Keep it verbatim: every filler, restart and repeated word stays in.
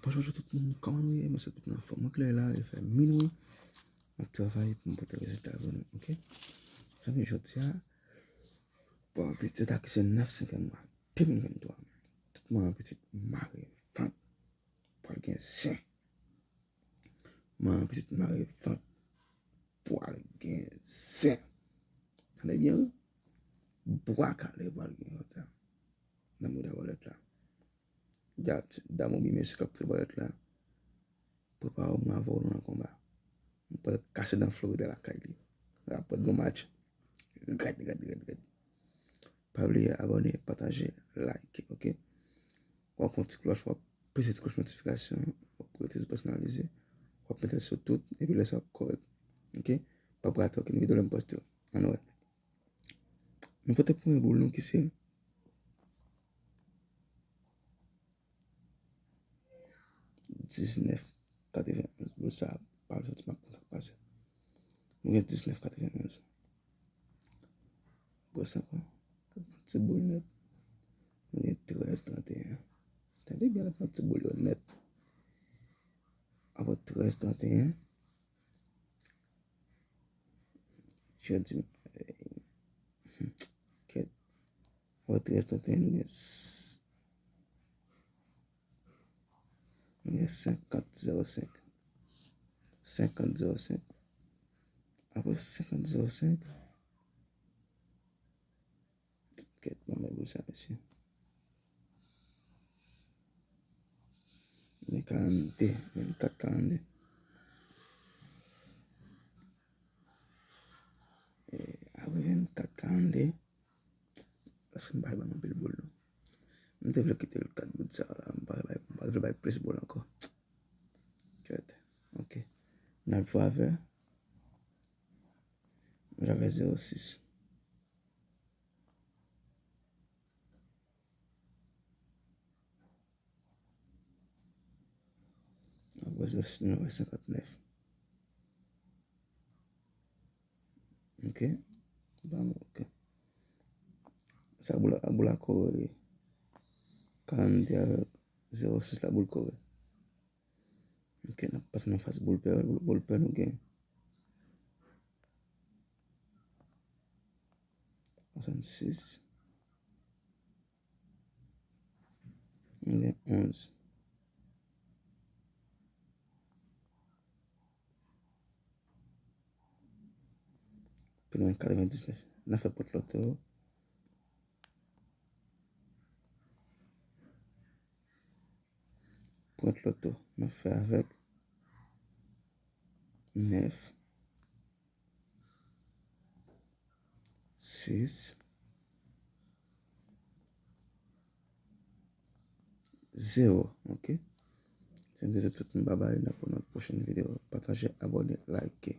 Bonjou tout moun, kòman nou ye? Mwen swete tout moun anfòm. Mwen klè la, li fè minwi. Mwen travay pou m pote rezilta pou nou, oke? Zanmi, jodi a, pou pitit la ki se nèf senk mwa de mil venntwa. Tout manman pitit mare vant, pral gen zen. Manman pitit mare vant, pral gen zen. Tande byen, wi. Bwa kale pral gen jodi a. Nan mouda bòlèt la. Dat, dam oubyen mesye k ap tire bòlèt la, prepare w, mwen avè w nou nan konba. Mwen pral kase dan Florida lakay li. Apre gwo match. Rèd, rèd, rèd, rèd. Pa bliye abòne, pataje, like, oke? W ap pran ti klòch, w ap peze ti klòch notifikasyon, w ap prete sou pèsonalize, w ap mete l sou tout, epi lè sa w ap kòrèk. Oke? W ap rate okenn videyo lè m poste yo. Ann wè. Nou pote premye boul nou ki se diznèf katrevenonz. Boul sa a pral soti, m ap konn sa k pase. Nou gen diznèf katrevenonz. Apre sa, ti boul nèt. Nou gen trèz tranteyen. Tande byen, n ap pran ti boul yo nèt. Apre trèz tranteyen, jodi, kèt. Apre trèz tranteyen, nou gen s-, nou gen senkant zewo senk. Senkant zewo senk. Apre senkant zewo senk, kèt, ban mwen boul sa, mesye. Men karannde, vennkat karannde. E, apre vennkat karannde, paske m pa vle ban nou anpil boul, non. M te vle kite l kat boul sa la, m pa vle bay, m pa vle bay plis boul ankò. Kèt, oke. N ap jwe avè, n ap jwe avè zewo sis. Apre sa, nou wè senkant nèf. Oke. Ban mwen, oke. Sa boul, boul la kore. Karannde avèk zewo sis la boul kore. Oke, n ap pase nan faz boul pè. Boul, boul pè nou gen swasannsis. Nou gen onz. Pi lwen katrevendiznèf. N a fè pòt loto. Pòt loto. N a fè avèk nèf. Sis. Zewo, oke? Se m te tout moun babay, n ap wè nan pwochèn videyo. Pataje, abòne, like.